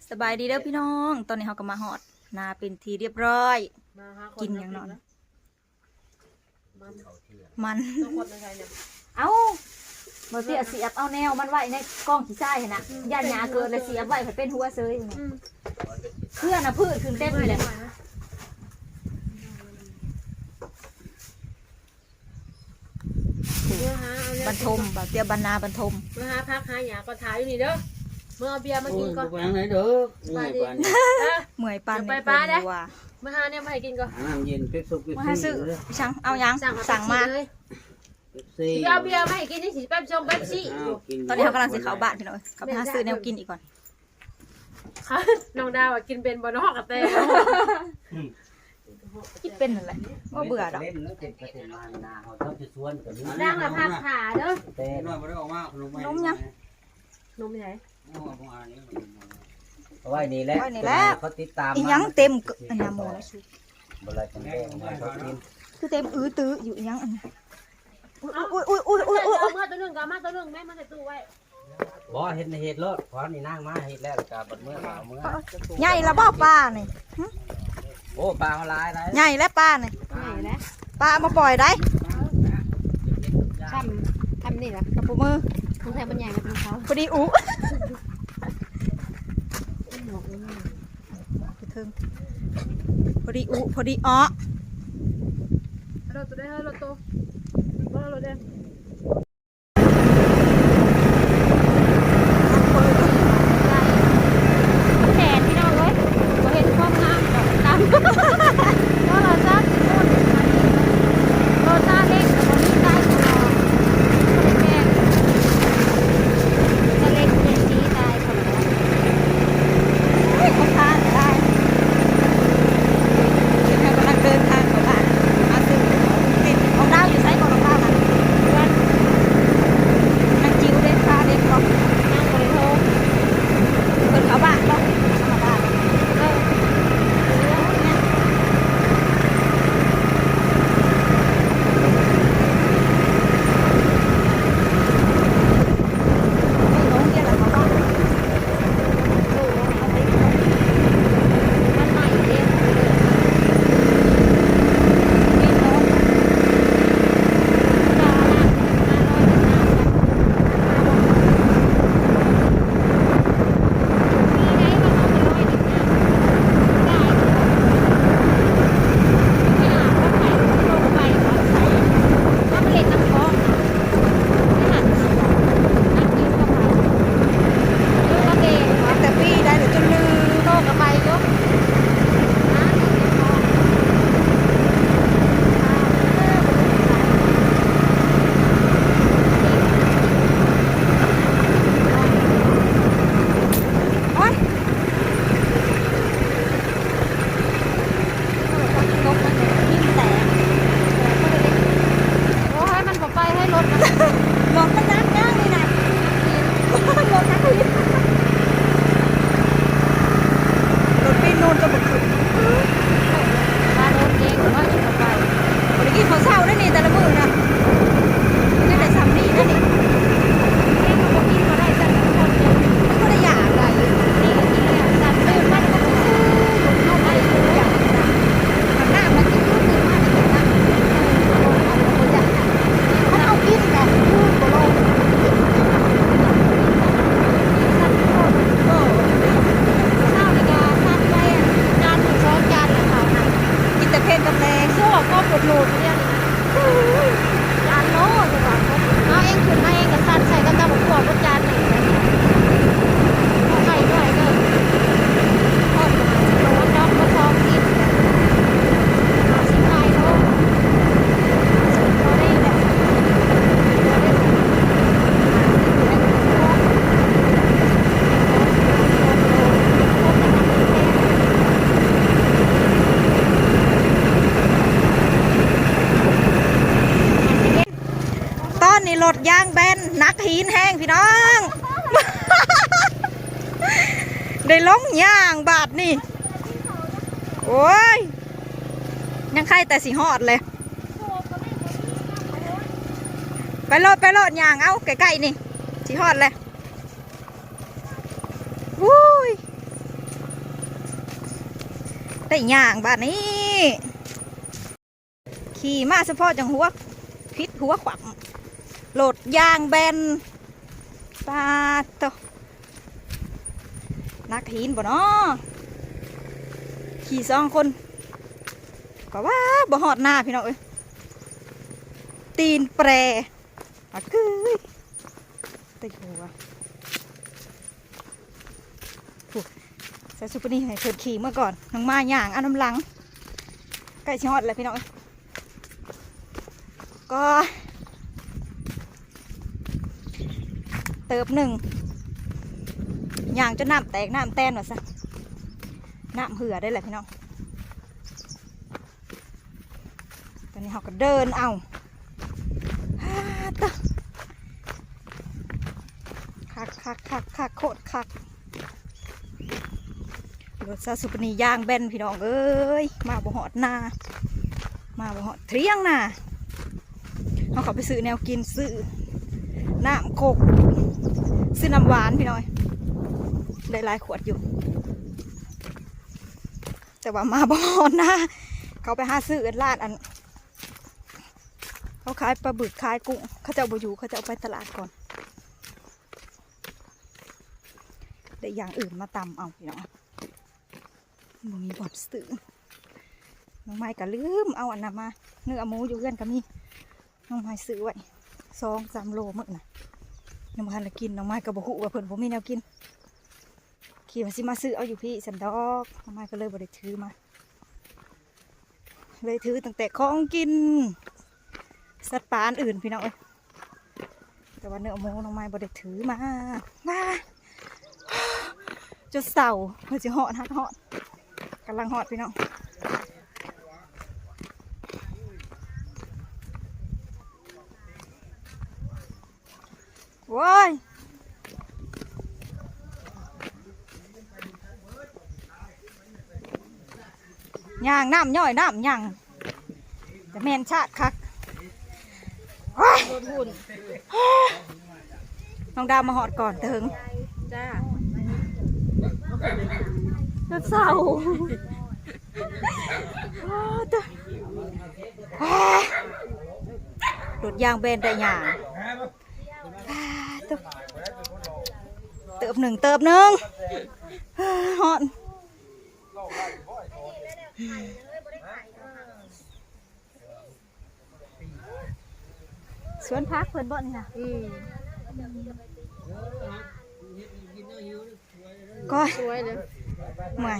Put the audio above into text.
ສະບາຍດີເດີພີ່ນ້ອງ ຕອນນີ້ເຮົາກໍມາຮອດນາເປັນທີ່ຮຽບຮ້ອຍ. ມາຫາຄົນ ກິນຫຍັງເນາະ? ມັນ ມັນ ເຈົ້າຄົນໃນໄທນີ້ ເອົ້າ ບໍ່ເສຍ ສຽບເອົາແນວມັນໄວ້ໃນກອງຂີ້ຊາຍຫັ້ນນະ ອືມ ຢ້ານຫຍ້າເກີດແລ້ວສຽບໄວ້ ພັດເປັນຫົວເສີຍ. ອືມ ເຄືອນະພືດຂຶ້ນເຕັມເລີຍ. ເມືອຫາເອົາແນວ ບັນທົມ ບ່າວເຕ້ຍ ບັນນາບັນທົມ ເມືອຫາຜັກຫາຫຍ້າກໍຖ້າຢູ່ນີ້ເດີ ເມືອເອົາເບຍມາກິນກ່ອນ. ໂອ້ຍ ບໍ່ໄປທາງໃດເດີ ເມື່ອຍປານນີ້ ເອີ ເມື່ອຍປານນີ້ ໄປປາເດ້ ເພິ່ນວ່າ ເມືອຫາແນວມາໃຫ້ກິນກ່ອນ. ຫານ້ຳເຢັນ ເປັບຊົງ ເປັບຊີເລີຍ ເປັບຊີ ເປັບຊີ ເປັບຊີ ໄປຊື້ເລີຍ ເປັບຊີ ຊິເອົາເບຍມາໃຫ້ກິນ ຍັງຊິເປັບຊົງ ເປັບຊີຢູ່. ຕອນນີ້ເຮົາກຳລັງຊິເຂົ້າບ້ານພີ່ນ້ອງເອີຍ ເຂົ້າໄປຫາຊື້ແນວກິນອີກກ່ອນ. ນ້ອງດາວວ່າກິນເປັນບໍ່ເນາະກະແຕ ກິນເປັນຫັ້ນແຫຼະ ບໍ່ເບື່ອດອກ. ດັງລະພັກຜາເດີ ແຕ່ນ້ອຍບໍ່ໄດ້ອອກມາ ຂະໜົມໃໝ່ ຂະໜົມຫຍັງ? ໂອ້ ເອົາມານີ້ ເອົາໄວ້ນີ້ແຫຼະ ໄວ້ນີ້ແຫຼະ ເຂົາຕິດຕາມ ອີຫຍັງເຕັມ ອັນຍາໂມລະຊຸ ບໍ່ໄດ້ຈັງແດງມາເຂົາກິນ ຄືເຕັມອື້ຕື້ຢູ່ ອີຫຍັງອັນນີ້? ອຸ້ຍ ອຸ້ຍ ອຸ້ຍ ອຸ້ຍ ອຸ້ຍ ອຸ້ຍ ເອົາເມືອໂຕໜຶ່ງ ກໍເອົາມາໂຕໜຶ່ງແມ່ ມັນຈະຕູ້ໄວ້. ບໍ່ ເຮັດໃຫ້ເຮັດໂລດ ຂໍໃຫ້ນາງມາເຮັດແລ້ວ ແລ້ວກໍບັດເມືອກໍເອົາເມືອ. ໃຫຍ່ລະບໍ່ປານີ້? ຫຶ ໂອ້ ປາເຮົາຫຼາຍໄດ໋ ໃຫຍ່ແລ້ວປານີ້ ໃຫຍ່ແລ້ວ ປາເອົາມາປ່ອຍໄດ໋. ຊ້ຳ ຊ້ຳນີ້ລະ ກັບຜູ້ມື ສົງໄສມັນໃຫຍ່ກວ່າຂອງເຂົາ ພໍດີອຸ ໄປເທິງ ພໍດີອຸ ພໍດີເອາະ. ລົດໂຕໃດ ເຮີ ລົດໂຕ ບໍ່ ລົດແດງ. ແດດພີ່ນ້ອງເອີຍ ບໍ່ເຫັນຄວາມງາມດອກ ຕາມໂທລະສັບຊິໝຸ່ນ ໂຕຊາເລັກກໍບໍ່ມີ ຕາຍຕະຫຼອດ ແດດຊາເລັກເປັນສີຕາຍ. ໂອ້ຍ ຄົນທາງຫຼາຍ ເຮົາກຳລັງເດີນທາງເຂົ້າບ້ານ ມາຊື້ຂອງກິນ. ນ້ອງດາວຢູ່ໃສເກາະ ນ້ອງດາວນະ? ນາງຈິວເດ້ ພາເດັກເນາະ ນາງບໍ່ໄດ້ໂທ ເພິ່ນເຂົ້າບ້ານເນາະ ເຂົ້າບ້ານ ເອີ. ໂອ້ຍ ໂອ້ຍ ມັນບໍ່ໄປໃຫ້ລົດນະ ລົດມັນໜັກຍາງນີ້ນະ ລົດໜັກອີ່ຫຼີ ລົດປີນນູນຈະບໍ່ຂຶ້ນ ວ່າລົດເອງວ່າຊິບໍ່ໄປ ບໍ່ໄດ້ກິນເຂົ້າເຊົ້າເດ້ນີ້ ແຕ່ລະມື້ນະ ຍັງໄດ້ຊ່ຳນີ້ເດ້ນີ້ ເອງກໍບໍ່ກິນບໍ່ໄດ້ ສັດ ມັນບໍ່ໄດ້ຢາກໄດ໋ ນີ້ກໍກິນແລ້ວ ສັດ ຕື່ນມາກໍບໍ່ຊື້ ເຂົ້າໄປບໍ່ຢາກ ຄັນນ້ຳມັນຊິຄືນມາ ມັນເອົາກິນແບບຄືບໍ່ລົງ ສັດ ໂຄດ ເຊົ້ານີ້ກໍສັດໄປ ອັນ ຈານໜຶ່ງສອງຈານແລ້ວເຂົາຫັ້ນ ກິນແຕ່ເພນກັບແລງ ໂຊກຄວາມອົດໜູນຢູ່ດຽວນີ້ນະ ໂອ້ຍ ຢ້ານເນາະ ເຮົາເອງຂຶ້ນມາເອງກໍສັດໃສ່ກັບຕຳບັກຫວງເບິດຈານໜຶ່ງ ເອົາໄຂ່ດ້ວຍເດີ ໂຄດ ໂລດອກມາສອງສິບ ຫ້າສິບໄຂ່ໂລ ພໍໄດ້ແຫຼະ ພໍໄດ້ ຕອນນີ້ລົດຢາງແບນ ໜັກຫີນແຮງພີ່ນ້ອງ ໄດ້ລົງຍ່າງບາດນີ້ ໂອ້ຍ ຍັງໄຄແຕ່ຊິຮອດແຫຼະ ໄປໂລດ ໄປໂລດ ຍ່າງເອົາ ໃກ້ໆ ນີ້ ຊິຮອດແຫຼະ ໂອ້ຍ. ໄດ້ຍ່າງບາດນີ້ ຂີ່ມາສະເພາະຈັງຫົວຜິດຫົວຂວ້ຳ ລົດຢາງແບນ ປາດໂທ້ ໜັກຫີນບໍ່ນໍ ຂີ່ສອງຄົນ ກໍວ່າບໍ່ຮອດນາພີ່ນ້ອງເອີຍ ຕີນແປຣ ອາກຶ້ຍ ຕິດຫົວ ຜູ້ ສາວສຸປະນີໃຫ້ເພິ່ນຂີ່ເມືອກ່ອນ ນ້ອງມາຍ່າງເອົານຳຫຼັງ ໃກ້ຊິຮອດແລ້ວພີ່ນ້ອງເອີຍ ກໍເຕີບໜຶ່ງ ຍ່າງຈົນນ້ຳແຕກນ້ຳແຕນວ່າຊັ້ນ ນ້ຳເຫື່ອໄດ້ແຫຼະພີ່ນ້ອງ. ຕອນນີ້ເຮົາກໍເດີນເອົາ ປາດໂທ້ ຄັກໆໆໆ ໂຄດຄັກ ລົດສາວສຸປະນີຢາງແບນພີ່ນ້ອງເອີຍ ມາບໍ່ຮອດນາ ມາບໍ່ຮອດຖຽງນາ ເຮົາເຂົ້າໄປຊື້ແນວກິນ ຊື້ນ້ຳໂຄກ ຊື້ນ້ຳຫວານພີ່ນ້ອງເອີຍ ໄດ້ຫຼາຍຂວດຢູ່. ແຕ່ວ່າມາບໍ່ຮອດນາ ເຂົາໄປຫາຊື້ອັນຮ້ານອັນ ເຂົາຂາຍປາບຶກຂາຍກຸ້ງ ເຂົາເຈົ້າບໍ່ຢູ່ ເຂົາເຈົ້າໄປຕະຫຼາດກ່ອນ ໄດ້ຢ່າງອື່ນມາຕຳເອົາພີ່ນ້ອງ ບໍ່ມີບ່ອນຊື້ ນ້ອງໄມ້ກໍລືມເອົາອັນນັ້ນມາ ເນື້ອໝູຢູ່ເຮືອນກໍມີ ນ້ອງໄມ້ຊື້ໄວ້ສອງສາມໂລມື້ນະ ຍັງບໍ່ທັນໄດ້ກິນ ນ້ອງໄມ້ກໍບໍ່ຮູ້ວ່າເພິ່ນບໍ່ມີແນວກິນ ຄິດວ່າຊິມາຊື້ເອົາຢູ່ພີ້ຊັ້ນດອກ ນ້ອງໄມ້ກໍເລີຍບໍ່ໄດ້ຖືມາ ເລີຍຖືຕັ້ງແຕ່ຂອງກິນສັດປ່າອັນອື່ນພີ່ນ້ອງເອີຍ ແຕ່ວ່າເນື້ອໝູນ້ອງໄມ້ບໍ່ໄດ້ຖືມາ ວ້າ ຈົນເຊົາ ເພິ່ນຊິຮອດ ຮອດ ຮອດ ກຳລັງຮອດພີ່ນ້ອງ. ໂອ້ຍ ຍ່າງນ້ຳຍ້ອຍນ້ຳຍັງ ແຕ່ແມ່ນຊາດຄັກ ໂອ້ຍ ລົດຫຸ່ນ ນ້ອງດາວມາຮອດກ່ອນແຕ່ເຫິງ ຈ້າ ລົດເຊົາ ໂອ້ ໂອ້ ລົດຢາງແບນໄດ້ຍ່າງ ປາດໂທ້ ເຕີບໜຶ່ງ ເຕີບໜຶ່ງ ຮ້ອນ ສວນຜັກເພິ່ນບໍ່ນີ້ນະ? ອືມ ກ້ອຍ ສວຍເລີຍ ເມື່ອຍ